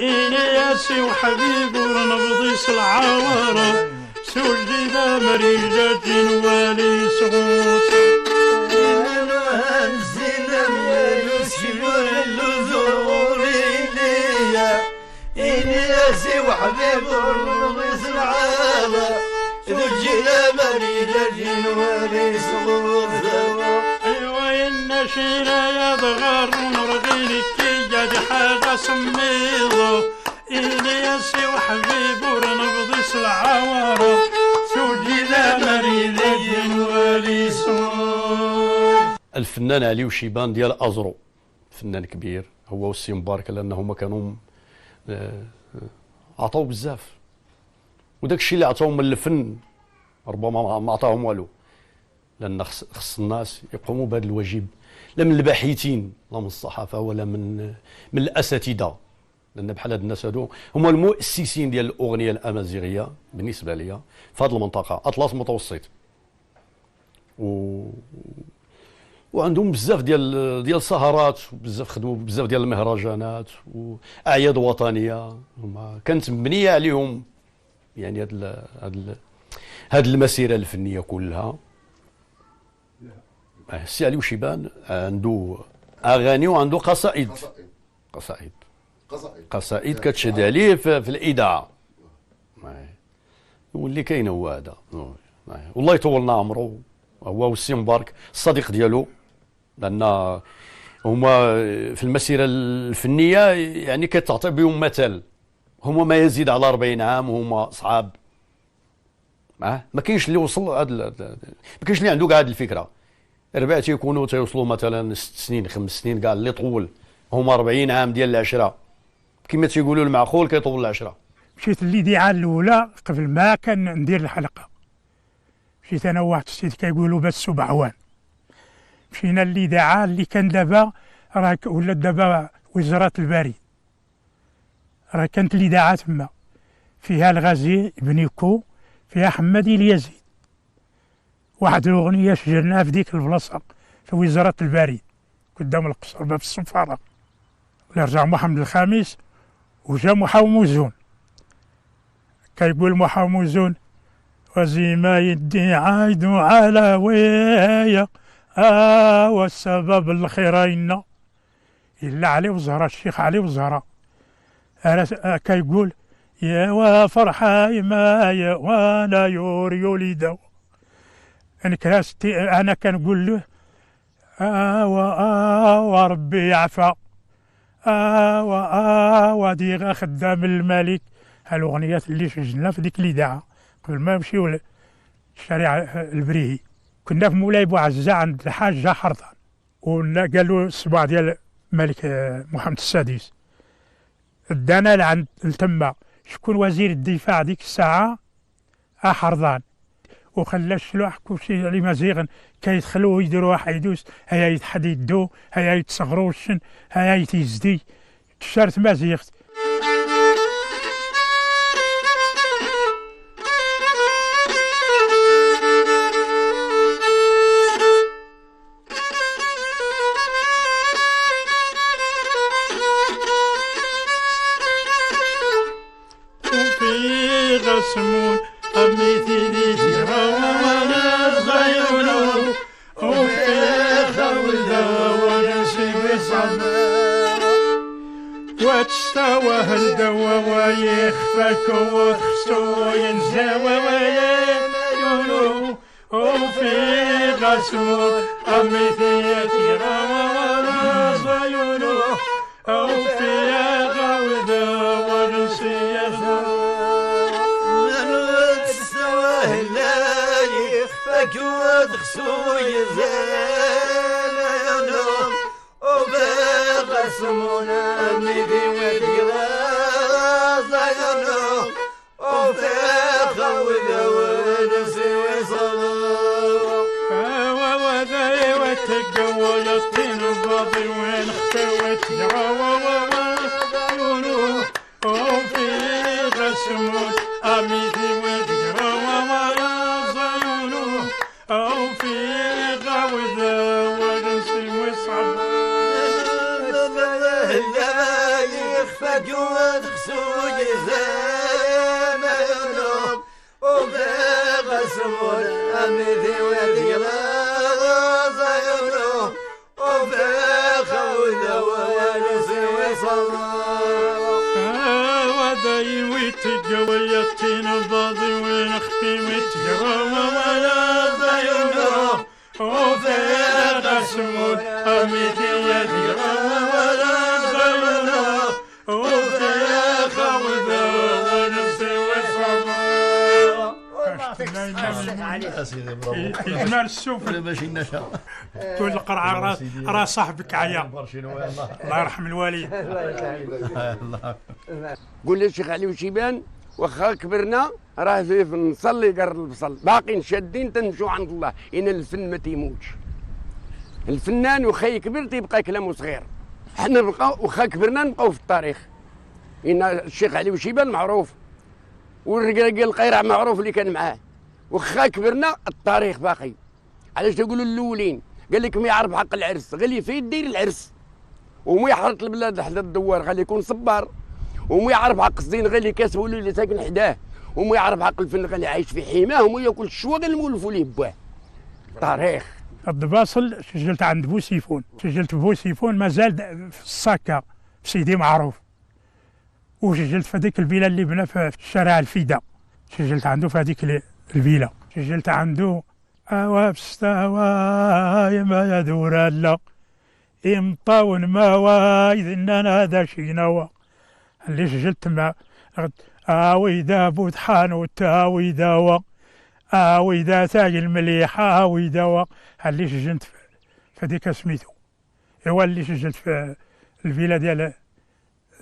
إلياسي وحبيب ونبضيس العوارة سجد مريجة والي صغوص إلياسي وحبيب ونبضيس العوارة سجد مريجة والي صغوص. أيوة النشيرة يا ضغار ونرغيني كي جاد حاجة سميضة إلياسي وحبيب ونبضيس العوارة سجد مريض ولي صوت. الفنان علي وشيبان ديال أزرو فنان كبير هو والسي مبارك، لأنهما كانوا عطاو بزاف، وداك الشيء اللي عطاو من الفن ربما ما عطاهم والو، لأن خص الناس يقوموا بهذا الواجب، لا من الباحثين لا من الصحافة ولا من الأساتذة، لأن بحال هاد الناس هادو هما المؤسسين ديال الأغنية الأمازيغية بالنسبة ليا في هاد المنطقة أطلس متوسط، وعندهم بزاف ديال السهرات، وبزاف خدموا بزاف ديال المهرجانات وأعياد وطنية، هما كانت مبنية عليهم يعني هاد المسيرة الفنية كلها. السي علي وشيبان عنده أغاني وعنده قصائد، قصائد قصائد كتشهد عليه في الإذاعة، واللي كاين هو هذا. والله يطولنا عمره هو والسي مبارك الصديق ديالو، لأن هما في المسيرة الفنية يعني كتعطي بهم مثل، هما ما يزيد على 40 عام وهما صعاب، ما كاينش اللي وصل هاد، ما كاينش اللي عنده كاع هاد الفكرة. ربع تيكونوا تيوصلوا مثلا 6 سنين 5 سنين كاع اللي طول، هما 40 عام ديال العشرة كما تيقولوا المعقول كيطول العشرة. مشيت للإذاعة الأولى قبل ما كان ندير الحلقة، مشيت أنا وواحد السيد كيقولوا بس سبعوان، مشينا للإذاعة اللي كان دابا راه ولات دابا وزارة البريد، راه كانت الإذاعة تما فيها الغازي بنيكو، فيها حمادي اليزيد، واحد الأغنية سجلناها في ديك البلاصة في وزارة البريد قدام القصر باب السفارة. رجع محمد الخامس وجا محاوموزون، كيقول محاوموزون وزي ما يدي عايد على ويا والسبب الخيرين إلا علي وزهرة، الشيخ علي وزهرة كيقول يا وفرحة ما يا وانا يوري يوليدو. أنا كنقول له وربي يعفى وديغا خدام الملك. هالأغنيات اللي سجلنا في ديك الإذاعة قبل ما نمشيو للشارع البريهي. كنا في مولاي بوعزة عند الحاج حرطان، وقالوا الصباع ديال الملك محمد السادس، دانا لعند تما شكون وزير الدفاع ديك الساعة حرضان، وخلى الشلوح كلشي اللي مزيغن كيدخلوا ويديروا حيدوس، هيا يتحديدو هيا يتصغروا الشن هيا يتيزدي تشارت مزيغت. وفي غسمون أميتي دي جرانا زيونو وفي خولدا ونسيب صبر وتستوى الدوا ويخفك وتخسو ينزوى وينو وفي غسمون أميتي جرانا زيونو وفي خولدا ونسيب وتخسو يزال ينوم وبقسمنا مدي وتقراص ينوم وفي خوذ ونسي وصبر وذي وتقوى الطين باضي وين اختوت وفي غسمون أميدي وتقراص أو في غوذة ونسي وصعب لا يخفى فجوز خسوج زمان وفي غسمون أميدي ودي غزيرو وفي خوذ ونسي وصلا وداي ويتقويتين الباضي ونخفي ويتقوى ولا ضيونو وفي غسمون أميدي ودي ولا ضيونو وفي خوذ ونسي وصلا. يا سيدي برافو. إجمال السفل ماشي النشا تقول القرعة راه صاحبك عيا. الله يرحم الوالد. قول لي الشيخ علي وشيبان واخا كبرنا راه في نصلي قر البصل باقي شادين تنمشوا عند الله. ان الفن ما تيموتش، الفنان واخا يكبر تيبقى كلامه صغير. حنا نبقاو واخا كبرنا نبقاو في التاريخ. ان الشيخ علي وشيبان معروف والرقاقي القيرع معروف اللي كان معاه، واخا كبرنا التاريخ باقي. علاش تقولوا الاولين قال لك ما يعرف حق العرس غير اللي في دير العرس، وما يحرط البلاد حدا الدوار غالي يكون صبار، وما يعرف حق الزين غير اللي كاسبو اللي ساكن حداه، وما يعرف حق الفن غير اللي عايش في حماه، وما ياكل الشوا غير المولفو ليه باه. تاريخ. الدباصل سجلت عند بوسيفون، سجلت بوسيفون مازال في الساكا في سيدي معروف، وسجلت في هذيك الفيلا اللي بنا في الشارع الفيدا، سجلت عنده في هذيك الفيلا، سجلت عنده اوا بستاوا ما يدور لا امطاون ما وايذن هذا شينوا اللي سجلت مع اويدا بوتحان وتاوي داوا اويدا تاج المليحه اوي داوا اللي سجلت في هذيك سميتو. هو اللي سجلت في الفيلا ديال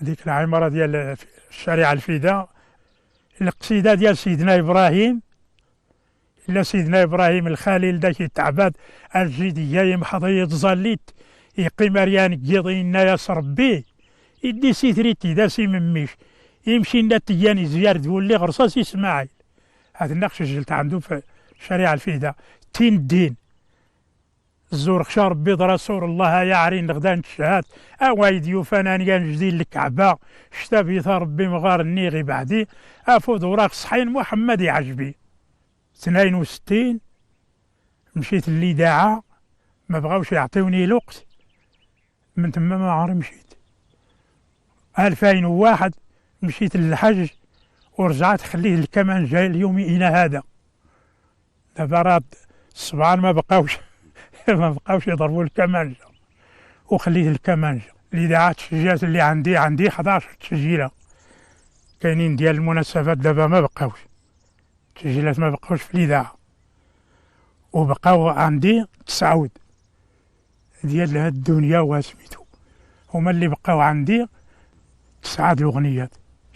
ديك العمارة ديال الشارع الفيدا. القصيدة ديال سيدنا ابراهيم، الا سيدنا ابراهيم الخليل داك التعباد الجدية يمحضي تزليت يقي مريان كيضينا يا ربي يدي سيتريتي دا سي مميش يمشي لنا تياني زيار تقول لي غرصاص اسماعيل. هذا النقش سجلت عنده في شارع الفيدا. تين الدين الزور خشى ربي رسول الله يا عرين غدا نتشهاد اوايد يوفانا نيان جديد الكعبة شتا بيث ربي مغار النيغي بعدي افوض وراق صحين محمد يعجبي. 62 مشيت للإذاعة ما بغاوش يعطيوني الوقت، من تما ما عمري مشيت. 2001 مشيت للحج ورجعت خليه الكمان جاي اليوم الى هذا. دابا راه الصبعان ما بقاوش ما بقاوش يضربوا الكمانجه، وخليت الكمانجه. الاذاعات التسجيلات اللي عندي 11 تسجيله كاينين ديال المناسبات، دابا ما بقاوش التسجيلات، ما بقاوش في الاذاعة، وبقاو عندي 9 ديال هاد الدنيا وسميتو هما اللي بقاو عندي 9 الاغنيات.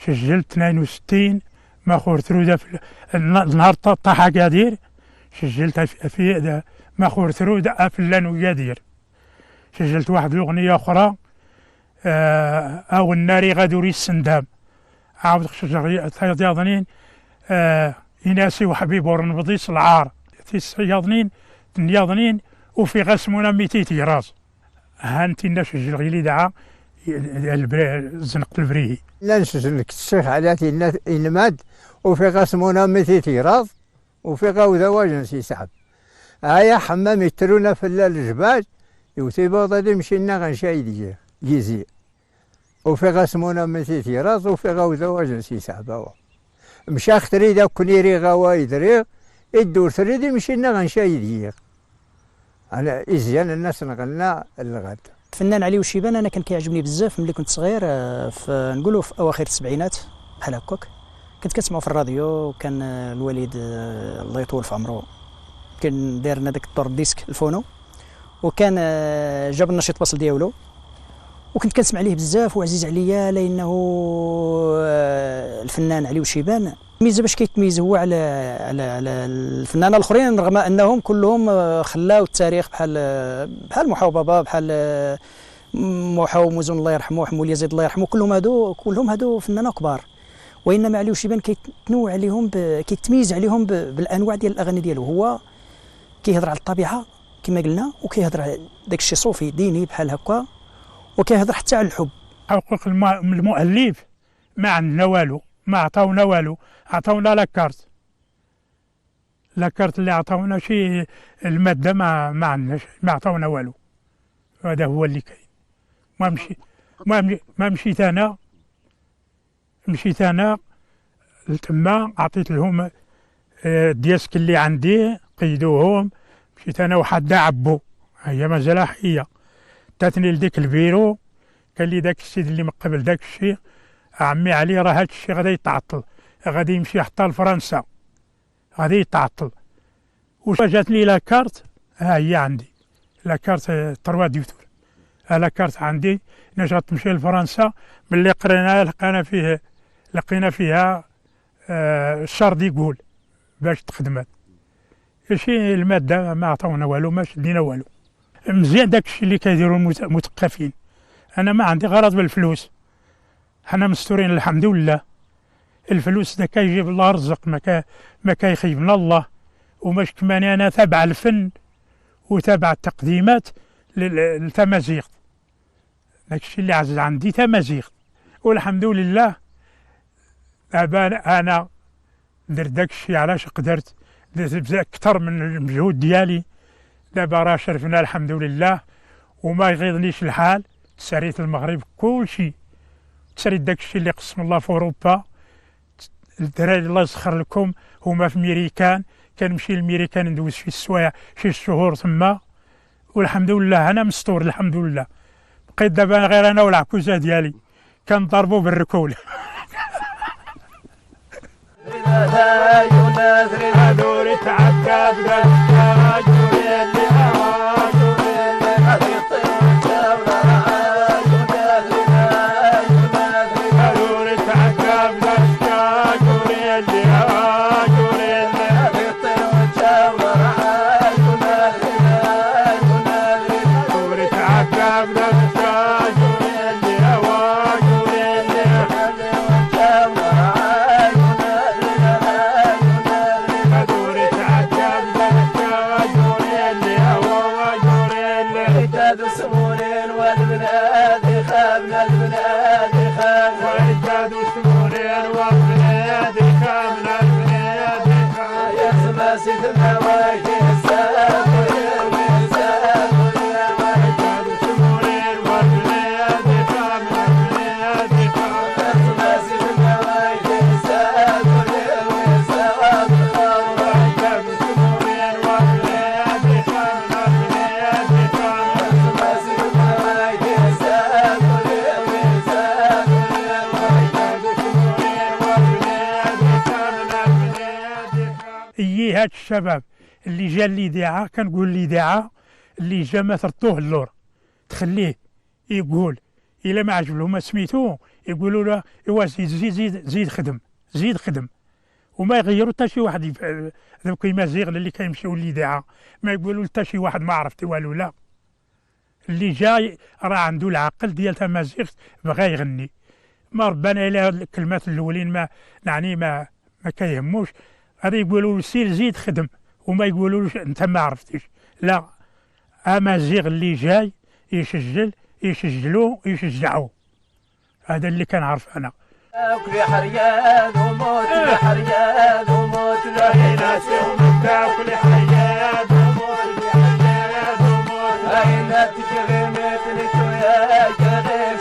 سجلت 62 ماخور تروده في النهار طاح كادير، سجلتها في ماخور تروده افلان وكادير. سجلت واحد الاغنية اخرى او الناري غادوري السندام، عاود خشجر إناسي وحبيب ورنبضيس العار تيصيادنين تنياضنين وفي غسمونا ميتيتي راس. هانتي نسجل غير الاذاعة زنقة البريهي. لا نسجل لك الشيخ على إنماد وفي غسمونا ميتيتي راس وفي غوذا واجن سي سعب هيا حمام يترونا في الجبال يوتي بوضا مشينا غنشايدي يزي وفي غسمونا ميتيتي راس وفي غوذا واجن سي سعب مشى اختري دا كنيري غوا يدري الدور ثريدي مشينا غنشايدي على إزيان الناس نغنى الغد. الفنان علي وشيبان انا كان كيعجبني بزاف ملي كنت صغير، في نقولوا في اواخر السبعينات بحال هكاك كنت كنسمعوا في الراديو، وكان الوالد الله يطول في عمره كان داير لنا داك ال tourne-disque ال phono، وكان جاب لنا شي طباصل ديالو وكنت كنسمع ليه بزاف وعزيز عليا، لانه الفنان علي وشيبان ميزة باش كيتميز هو على على على الفنانة الاخرين، رغم انهم كلهم خلاو التاريخ بحال بحال محاو بابا، بحال محاو موزون الله يرحمه، حمول يزيد الله يرحمه، كلهم هادو فنانة كبار، وانما علي وشيبان كيتنوع عليهم كيتميز عليهم بالانواع ديال الاغاني ديالو. هو كيهضر على الطبيعة كما قلنا، وكيهضر على داك الشيء صوفي ديني بحال هكا، وكيهضر حتى على الحب. حقوق المؤلف ما عندنا والو، ما عطاونا والو. عطاونا la carte، la carte اللي عطاونا شي المادة ما عندناش، ما عطاونا والو. هذا هو اللي كاين. ما مشيت انا، مشيت انا لتما عطيت لهم ال disques اللي عندي قيدوهم. مشيت انا وحده عبو، هي مازال حيه، تاتني لديك البيرو. قال لي داك السيد اللي من قبل داك الشيء، عمي علي راه هاد الشيء غادي يتعطل، غادي يمشي حتى لفرنسا، غادي يتعطل. وجاتني la carte، ها هي عندي la carte droits d'auteur، la carte عندي ناش غتمشي لفرنسا. ملي قرينا لقينا فيها Charles de Gaulle باش تخدمات. شي المادة ما عطاونا والو، ما شدينا والو. مزيان داك الشيء اللي كيديروا المثقفين. انا ما عندي غرض بالفلوس، حنا مستورين الحمد لله. الفلوس دا كيجيب الله رزق، ما كيخيبنا الله. وماش كماني انا تابع الفن وتابع التقديمات للتمازيغ، داكشي اللي عزيز عندي تمازيغ. والحمد لله دابا انا درت داكشي علاش قدرت، درت بزاف اكثر من المجهود ديالي. دابا راه شرفنا الحمد لله، وما يغيظنيش الحال. تسريت المغرب كلشي، تسريت داكشي اللي قسم الله في اوروبا. الدراري الله يسخر لكم هما في ميريكان، كنمشي للميريكان ندوز شي السوايع شي شهور تما، والحمد لله انا مستور الحمد لله. بقيت دابا غير انا والعكوزه ديالي كنضربوا بالركول. هاد الشباب اللي جا الاذاعة، كنقول الاذاعة اللي جا ما تردوه اللور، تخليه يقول الا ما عجب لهم سميتو يقولوا له ايوا زيد زيد زيد زيد خدم زيد خدم، وما يغيروا حتى شي واحد. ذوك المزيغ اللي كيمشيو للاذاعة ما يقولوا حتى شي واحد ما عرفتي والو. لا، اللي جاي راه عنده العقل ديال تمازيغ بغا يغني. ما ربنا الى الكلمات الاولين ما يعني ما كيهموش، غادي يقولوا سير زيد خدم وما يقولولوش انت ما عرفتيش. لا، امازيغ اللي جاي يسجل يسجلوا يشجعوا، هذا اللي كنعرف انا. تاكلي حريان وموت حريان وموت تاكلي حريان وموت حريان وموت. عيناتك غيمتني ويا كغيم